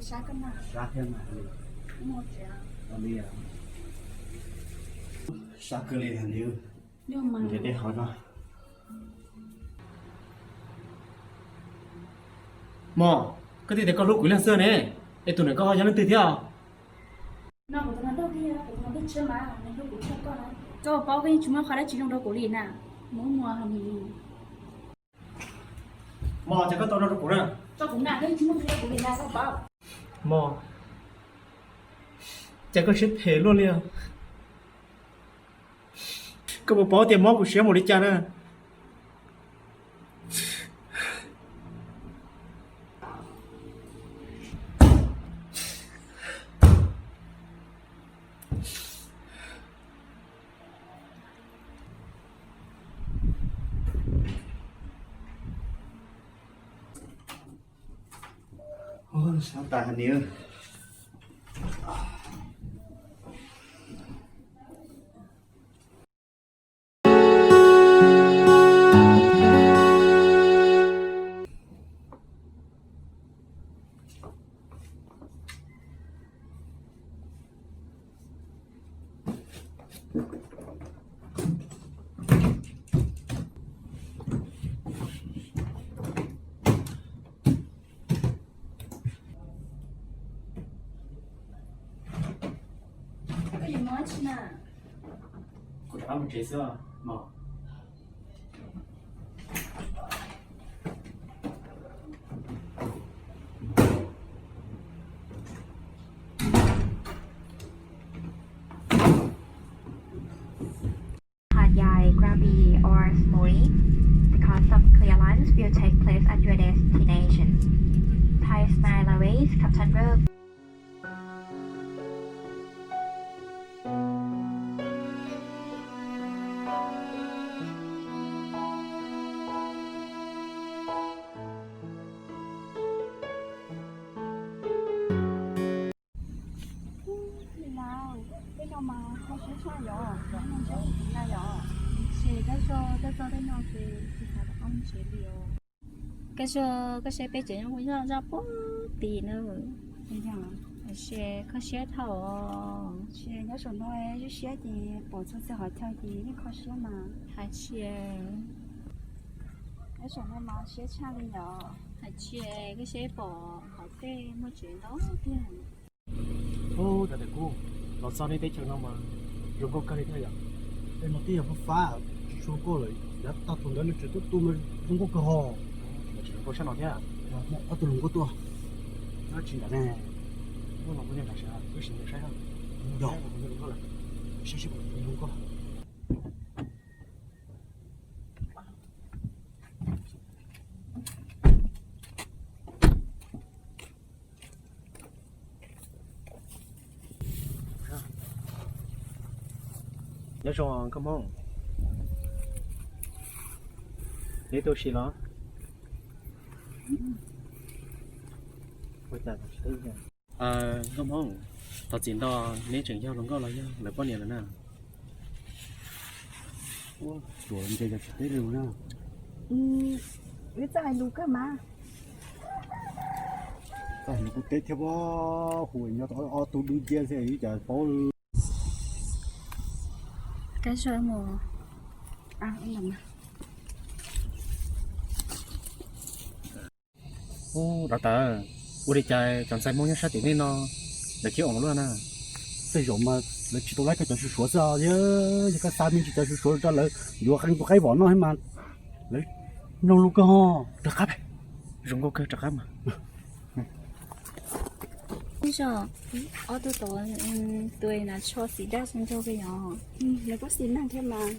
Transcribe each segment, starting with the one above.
Sab thiab mas. Sab kawg li hais li. Ntiav tej qhov no. Mos, koj twb tias koj hlub kuv ib leeg xwb ne, es tus ntawm koj ho yog leej twg thiab? Koj paub koj yeej tsis muaj qhov dab tsi zoo rau kuv li na. Mos, ces koj tau rau kuv na. Mos, ces koj siab phem luaj li os. Koj puas paub tias mob kuv siab npaum li cas na? Sab tas heev li. Koj yuav mus dab tsi na? Kuv rov qab mus tsev xwb os mos. Haaid Yai, Krabi or Samui. The customs clearance will take place at your destination. Thai Smileways, Captain Road. Li na, tej no mas kho siab tshaj yom, cov no ntshe ib tiv na yom. Ces koj tso, koj tso tej no ces tsis xav kom koj mus tsev li os. Koj tso, koj saib peb tsev nyob kuj zoj zoj puag tim na. Ces kho siab dhau. Ces nyob saum no siab siab ces pom txhua txhua qhov chaw ces yeej kho siab mas. Hais tsis, nyob saum no mas siab tshaj li yom. Hais tsis, koj saib pom qhov tej muaj tsev ntau tiag. Ub, cov tais kub, los txog nej teb chaws no mas zoo nkauj kawg li thiab yom. Tej no twb yog fab fab, tsis tshua zoo nkauj lawm, yav tag thaum ntawd lub tsev tuaj tuaj mas zoo nkauj kawg hos. Tseem zoo nkauj sab no thiab. Ob tug hluas nkauj tuaj, nyob tsis nram ne. Muaj hluas nkauj nyob nram sab, wb sim mus saib na. Yog, saib seb puas zoo nkauj. Nyob zoo nkauj Hmoob, neb tuaj ua si los? Ua cas tsis teb? Nkauj Hmoob, thov txim ntau, neb tseem yog hluas nkauj los yog lawv poj niam lawm na? Ua, tsuas ntshe yog tsis teb li na. Wb txawj hais lus kawg mas. Txawj hais lus kuj teb thiab pob, hu nyob tau ob tug dub nciab xwb wb cas paub li. Ub, dov tawm, ua li cas cov ntxhais Hmoob nyob sab tim nej no lawv khiav ua luaj na? Tej zaum mas lawv tsis tau laib koj cov suav suav xwb os, yog koj xa me ntsis cov suav suav rau lawv yuav qee tus qaib vom noj thiab mas lawv mloog lus kawg ho. Rov qab, zoo nkauj kawg, rov qab mas. Ib zog, ob tug tod tus na tsho xim daj zoo nraug kawg yom. Lawv kuj xim neeg thiab mas.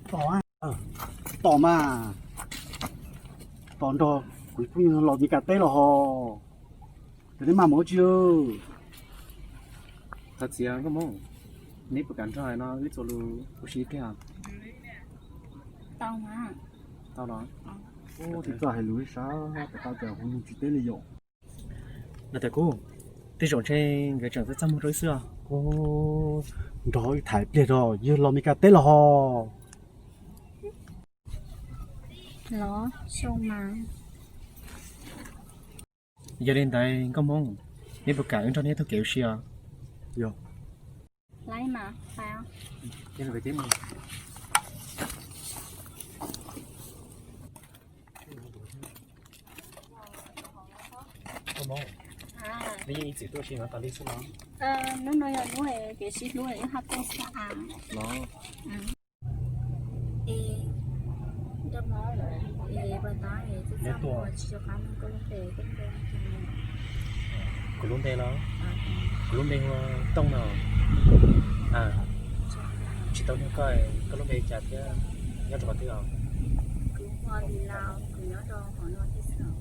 Tom, tom mas, tom nrog kuv phooj ywg los Meskas teb los ho. Ces neb maj mus ua tsi lawm? Thov txim nkauj Hmoob, neb puas kam nrog no wb txuas lus ua si kiag? Tau mas. Tau los? Ub, tsis txawj hais lus ib sab, rov qab cas hu nug tsis teb li yom. Dov tawm kub, tej zaum ntshe nkawd tseem txaj txaj muag rau wb xwb os. Nrog wb tham ib pliag, yog los Meskas teb los ho. Los zoo mas. Yog li ntawd nkauj Hmoob, neb puas kam wb nrog neb taug kev ua si os? Yog. Laib mas pais. Hnub no yog hnub kev sib hlub wb ho tuaj xwb. Es nrog mov es pas tas es txaj txaj muag tsis nco qab nug koj lub npe, koj lub npe. Kuv lub npe los? Kuv lub npe hu ua Tooj no. Tsis tau nug koj, koj lub npe li cas thiab nyob rau qhov twg os? Kuv hu ua Lis Las, kuv nyob rau hauv no thiab xwb.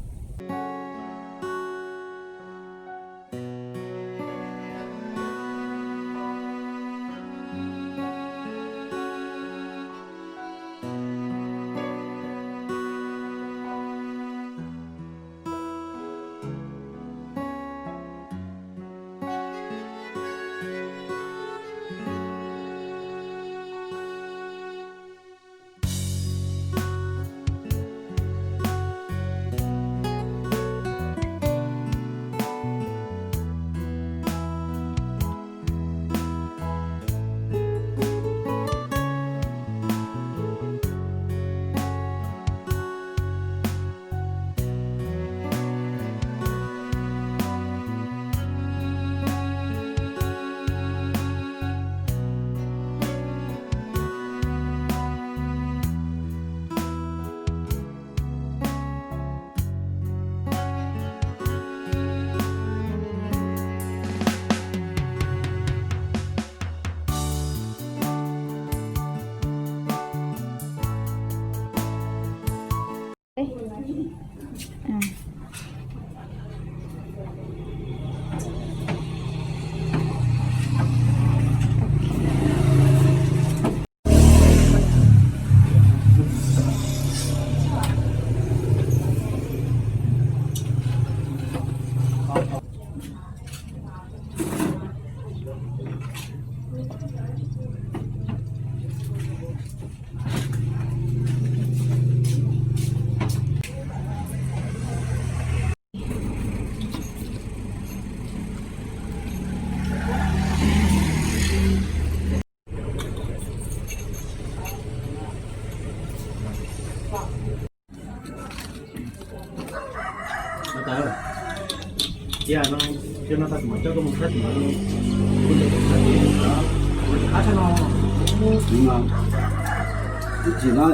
Ib txhis no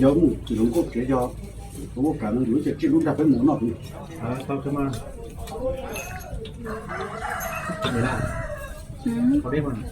yog mus hluas nkauj tsev yog hluas nkauj kam no yuav ib ce tsij lub nrog peb mus noj. Es li lawm ces peb mus tsev os.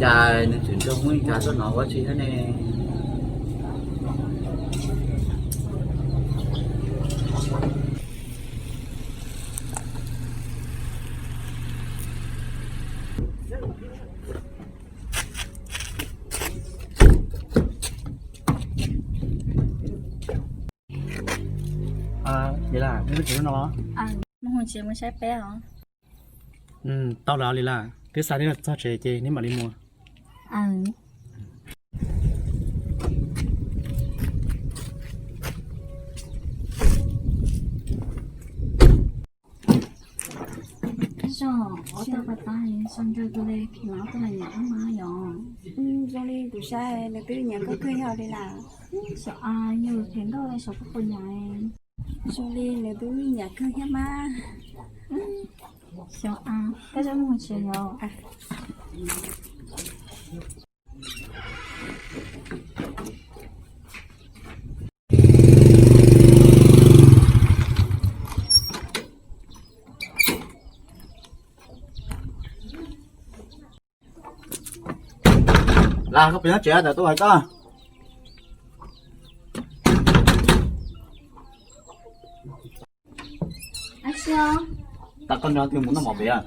Cas nws tseem nrog Hmoob li cas tuaj no ua tsi thiab ne? Li Las, neb twb tsev no los? Mus hauv tsev mus saib peb os. Tau lawm Li Las, twb xa neb los txog tsev ces neb mam li mus. Zoo, ua tau pas tas, zoo nraug kawg li, Phim Mab tuaj los nyiam koj mas yom. Zoo li kuv saib nws twb nyiam koj kawg yog Li Las. Xyov as, yus phem nkauj xyov koj puas nyiam. Zoo li nws twb nyiam kawg thiab mas. Xyov as, koj coj mus tsev yom. Las, koj puas nyob tsev, tam tuaj hais koj. Ab, tsis, tas koj nrog twg mus noj mov pem?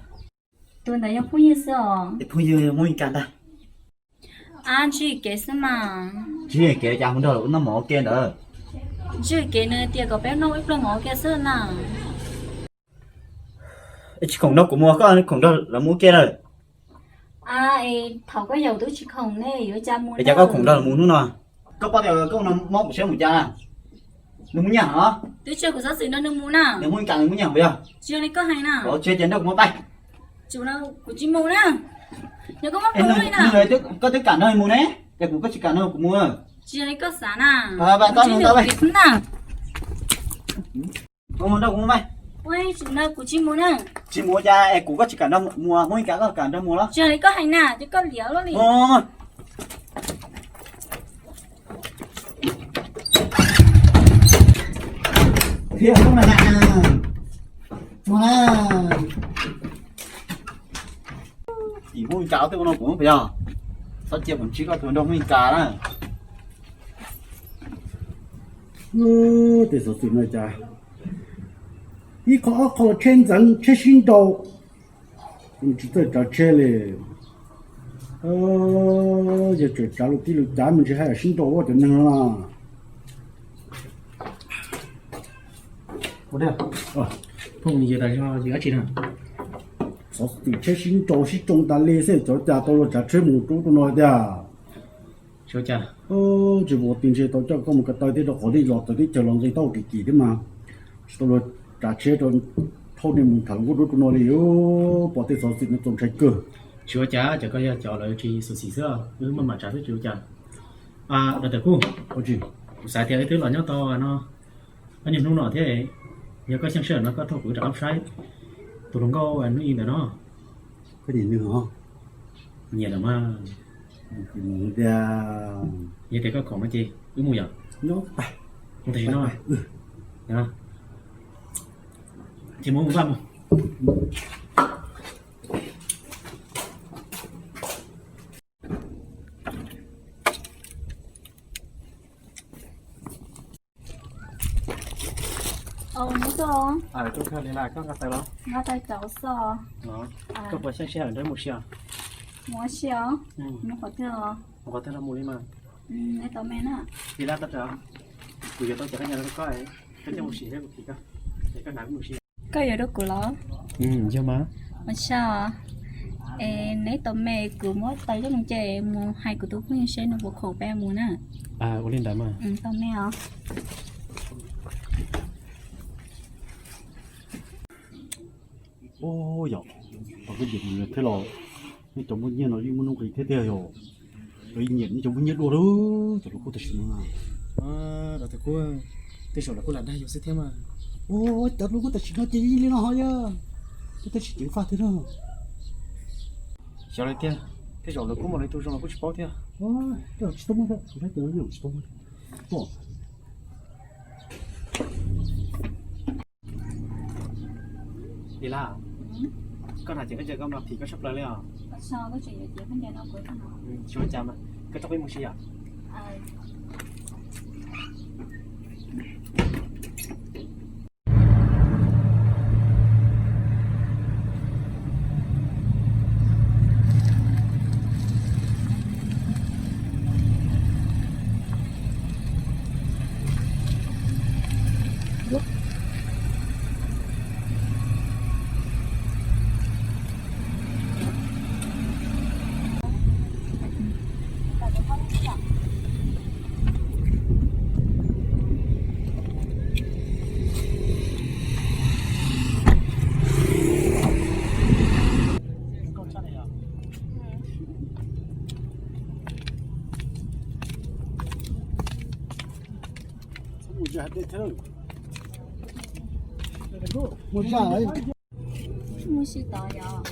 Tus ntawd yog phooj ywg xwb os. Phooj ywg Hmoob Mes Kas ntag. Ab, ntsib kev xwb mas. Ntsib kev cas mus nrog lawv noj mov ua ke ntawd? Ntsib kev nws tias kom peb noj ib pluag mov ua ke xwb na. Es tsis khoom nrog kuv mus, koj khoom nrog lawv mus ua ke lawm. Ab, es thaum koj yaum twb tsis khoom ne, yuav cas mus. Es cas koj khoom nrog lawv mus hnub no? Koj paub tias koj no mob kuv siab mus cas na? Nws muaj nyiaj hov. Twb tsis yog kuv xov xwm nrog nws mus na. Nws muaj nyiaj, nws muaj nyiaj puas yog? Tsis yog li koj hais na. Tsis yog ces nrog kuv mus pais. Kuv tsis mus na. Yog koj muab kuv na. Koj twb kam nrog mus ne, es kuv koj tsis kam nrog kuv mus. Tsis yog li koj xav na. Tau, tau, tau. Mus nrog kuv mus mas. Kuv tsis mus na. Tsis mus cas es kuv koj tsis kam nrog mus, Hmoob Mes Kas koj kam nrog mus los? Tsis yog li koj hais na, ces koj liam luaj li. Thiab mus na, mus na. Tim Hmoob Mes Kas twb ua no kuv puas yog? Txhob cia kuv ntsib koj tus nrog Hmoob Mes Kas na. Tej xov xwm no cas ib qho ob qho los tsheb ntxeev tsheb sib nraus, tsis txawj tsav tsheb li. Yog tseem tsav lus tib lus cav me ntsis haj yam sib nraus ua cov neeg no na. Phooj ywg, tas zog yog dab tsi na? Xov xwm tsheb sib nraus sib tsoo tas li xwb, xyov cas tau luag tsav tsheb mus rau ub rau no tiag. Xyov cas. Tsis pom qhov twg ntshe tau coj koj mus ko taw thiab rau qhov nej los txawv teb chaws los nqi tau kim kim thiab mas tsis tau luag tsav tsheb rau thauj nej mus tham hluas nkauj rau ub rau no li. Pom tej xov xwm no txaus ntshai kawg. Xyov cas, cov koj yog cov lawv tsis xyuam xim xwb, wb maj mam tsav xwb tsis ua cas. Dab Tawm Kub, kuv xav tias wb twb los nyob tau no ob nyuag hnub no thiab, yog koj xyeej sij hawm no koj thauj kuv rov qab saib tus hluas nkauj hnub i ntawd no. Koj nyiam nws os? Nyiam lawm mas. Yog tias koj khoom no ces wb mus yom. Mus tam sim no. Ces mus mus vaj mus. Mus tau. Koj nqa taw los? Nqa taw cauv xwb. Koj puas xyeej sij hawm nrog mus si os? Mus si os. Mus qhov twg? Mus qhov twg los mus li mas. Neb tau me na. Li lab tau, kuv yuav tau cov koj nyiam rau koj, koj coj mus sim thiab kuv phim koj, es koj hnav kuv mus si. Koj yuav rau kuv los? Yog mas. Ua tsaug. Es neb tau me, kuv muab taw coj mus ces mus hais kuv tus phooj ywg seb nws puas khoom peb mus na. Ua li ntawd mas. Tau me os. Yog, tau koj nyiam thiab los, nej cov muaj nyiaj no yeej muaj nuj nqis thiab tiag yog. Lawv nyiam nej cov muaj nyiaj dua lawm, cov lus kub tam sim no. Dab Tawm Kub, tej zaum lawv kuj lam dag yus xwb thiab mas. Cov lus kub tam sim no ces li no ho yog, tej tab sis ceev faj thiab na. Xyov li tiag, tej zaum lawv kuj muaj lawv tus zoo los kuj tsis paub thiab. Tej zaum tsis tau muaj thiab, kuv saib ces yeej tsis tau muaj. Li lab, koj hnav ces koj cia koj mas phim koj tshaj plaws li os. Tsis ua cas mas, koj coj peb mus si yom. Mus zaj. Mus si tod yom.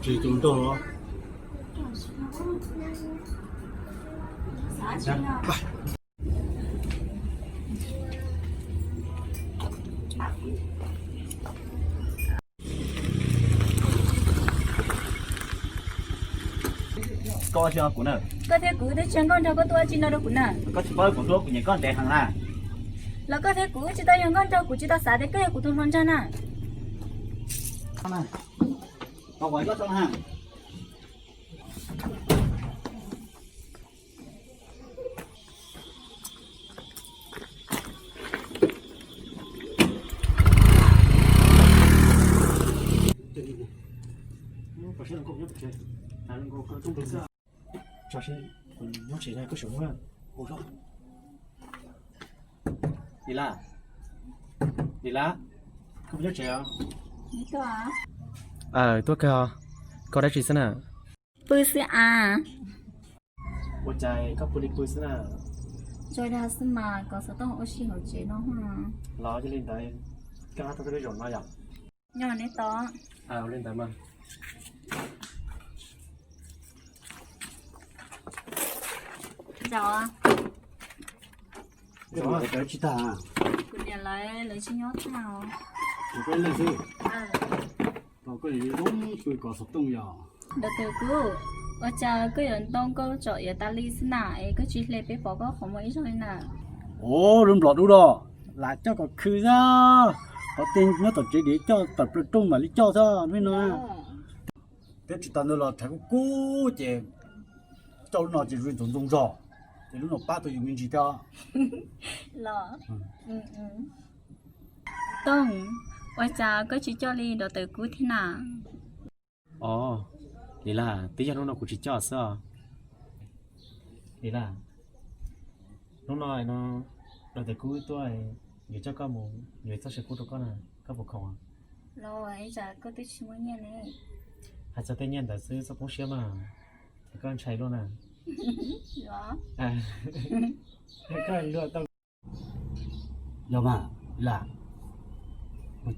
Tsis tus nrog los. Koj tsis nrog kuv na. Koj thiab kuv twb tsis yog nkauj nraug, koj tuaj ua tsi no rau kuv na? Koj tsis paub kuv hlub kuv nyiam koj ntev heev na. Los koj thiab kuv tsis tau yog nkauj nraug, kuv tsis tau xav tias koj yog kuv tus hluas nraug na. Lis Laj, Lis Laj, koj puas nyob tsev os? Tuaj kawg, koj dab tsi xwb na? Pw xwb as. Ua cas koj pw li pw xwb na? Tso dag xwb mas, koj xov tooj ua si hauv tsev no. Los yog li ntawd, koj ho tau tuaj zaum no yom? Nyob neb tos. Ua li ntawd mas. Zaum. Tsis tag. Kuv niam lawv, lawv tsis nyob tag os. Koj ib leeg xwb. Koj zoo pw kov xov tooj yom? Dab tsi kuv, ua cas koj yuav ntoo nkauj tsom iav tas li xwb na, es koj tsis hle peb pom koj qhov muag ib zaug li na? Ua lub nplom dub los, lam coj kom khw xwb. Qhov twg nyob tom tsev dim coj tawm plaws rooj mam li coj xwb lub no. Peb tsis tau ntawd los rhais kub kub ces coj lub no ces zoo ntxoov ntxoo zog, ces lub no pab tau yus me ntsis thiab. Los, Tooj, ua cas koj tsis coj li dab tsi kuv thiab na? Os, Lis Laj, twb yog hnub no kuv tsis coj xwb os. Lis Laj, hnub no no, dab tsi kuv tuaj, yuav coj koj mus yuav txoj saw kub rau koj na, koj puas khoom? Los, ib tsam koj twb tsis muaj nyiaj ne. Hais txog tej nyiaj ntawd xwb txhob poob siab mas, es koj ntshai luaj na. Yog mas, Lis Laj,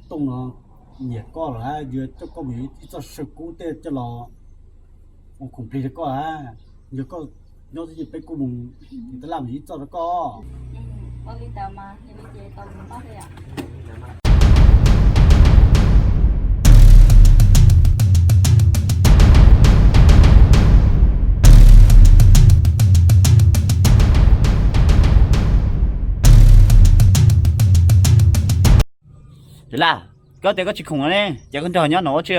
Tooj no nyiam koj los yuav coj koj mus yuav ib txoj saw kub tej coj los ua khoom plig rau koj a. Yog koj nyob twj ywm peb kuj mus yuav tab laj mus yuav ib txoj rau koj. Ua li ntawd mas, yog li ces tau mus pab thiab yom. Lis Laj, koj tias koj tsis khoom no ne, ces koj nrog nyob no ua tsi?